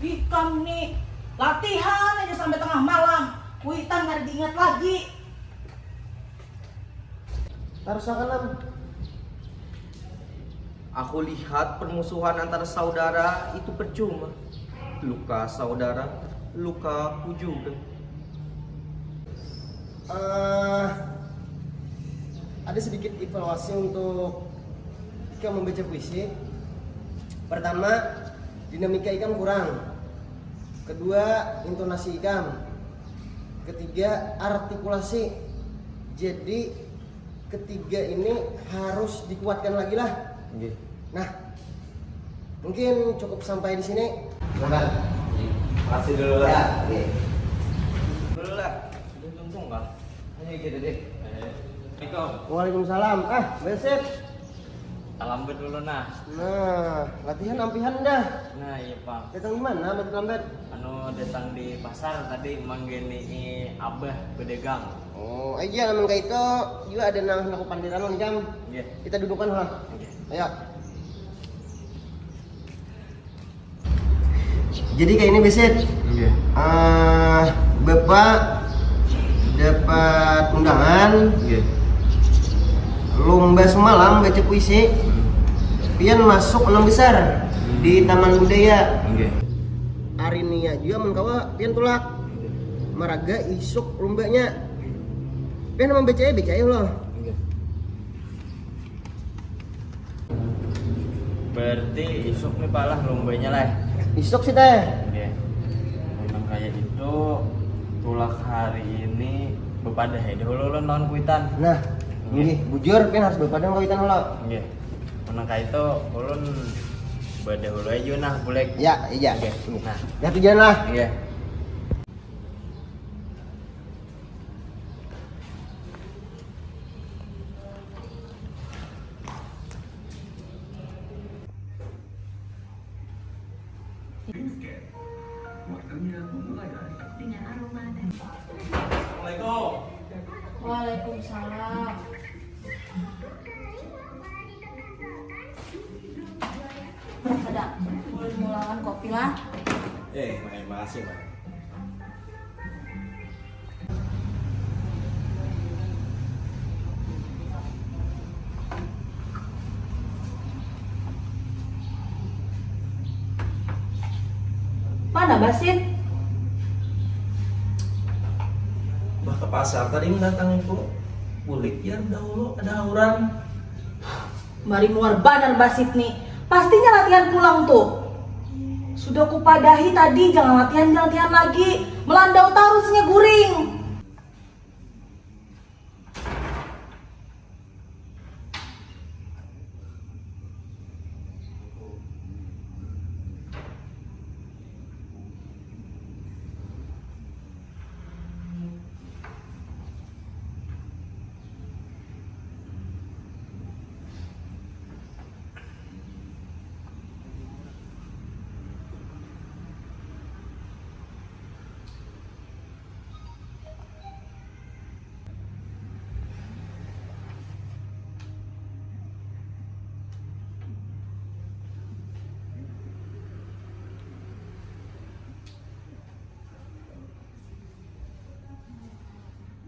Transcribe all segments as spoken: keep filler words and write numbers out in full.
Ikam ni latihan aja sampai tengah malam, kuitan kada diingat lagi. Tarusakan am. Aku lihat permusuhan antara saudara itu percuma. Luka saudara, luka aku juga. Uh, ada sedikit evaluasi untuk ikam membaca puisi. Pertama, dinamika ikam kurang. Kedua, intonasi ikam. Ketiga, artikulasi. Jadi ketiga ini harus dikuatkan lagi lah. Nggih. Nah, mungkin cukup sampai di sini. Silakan. Makasih dulu lah. Ya, oke. Dulu lah. Udah tuntung kah? Ayo gitu deh. Assalamualaikum. Waalaikumsalam. Ah, Besep. Talambat dulu nah. Nah, latihan ampihan dah. Nah, iya pang. Datang di mana lambat-lambat? Anu datang di pasar tadi manggenii abah pedagang. Oh, aja namun kayak itu juga ada nang aku pandir anu jam. Iya. Kita dudukan lah. Iya. Ayo. Jadi kayak ini Besit. Iya. Uh, Bapak dapat undangan. Iya. Lomba semalam baca puisi. Hmm. Pian masuk enam besar hmm. di Taman Budaya. Iya. Hari ini ya juga mengkawa pian tulak. Iya. Maraga isuk lombanya. Pian membaca ya baca ya loh. Iya. Berarti isuk nih palah lombanya lah. Isuk sih teh. Oke. Memang kayak itu tulak hari ini bepadah ya dahulu ulun lawan kuitan. Nah, ini bujur pin harus bepadah kuitan dulu. Oke. Menang kayak itu ulun bepadah dulu aja nah bulek. Ya, iya. Oke. Nah, jatuh jalan lah. Oke. Waalaikumsalam. Ada, ulun mulangan kopi lah. Eh, makasih, Pak. Mana Basit? Bah ke pasar tadi mendatangiku. Bulik ya dahulu ada orang. Mari muar banar Basit ni. Pastinya latihan pulang tuh. Sudah kupadahi tadi jangan latihan jangan latihan lagi. Melandau tarusnya guring.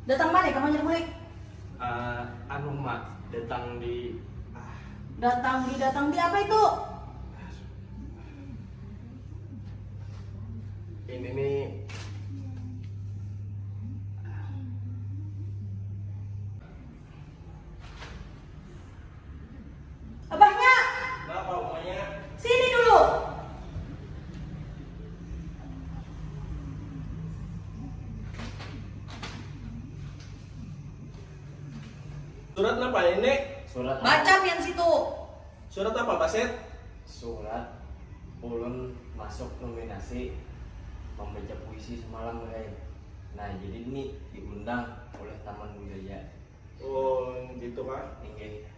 Datang mana kamu hanyar bulik? Uh, anu mak, datang di uh... Datang di datang di apa itu? Ini nih. Abahnya. Kenapa umanya? Sini dulu. Surat apa ini? Surat. Baca pian situ. Surat apa, Pak Set? Surat ulun masuk nominasi membaca puisi semalam, guys. Nah, jadi ini diundang oleh Taman Budaya. Oh, gitu kah? Inggih.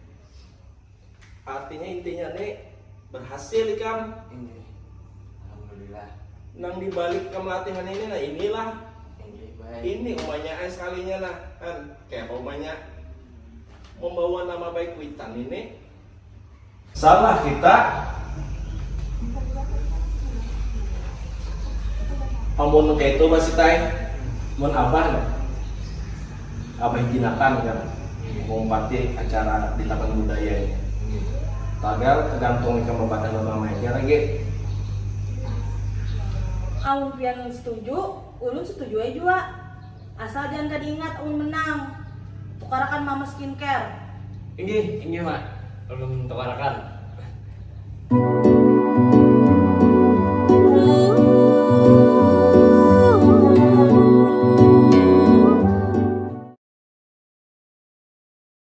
Artinya intinya nih berhasil ikam. Inggih. Alhamdulillah. Nang dibalik kam latihan ini nah inilah. Inggih, baik. Ini umanya ay sekalinya nah. Kan, kayak apa umanya? Membawa nama baik Witan ini. Salah kita. Amun kaitu basitai, mun abah nah, abah izinakan kan mengumpati acara di taman budaya ini. Tagal tergantung ikam babadah babamai aja lagi. Amun pian setuju, ulun setuju aja jua. Asal jangan kada ingat amun menang tukarakan mama skincare. Inggih, inggih mak. Ulun tukarakan.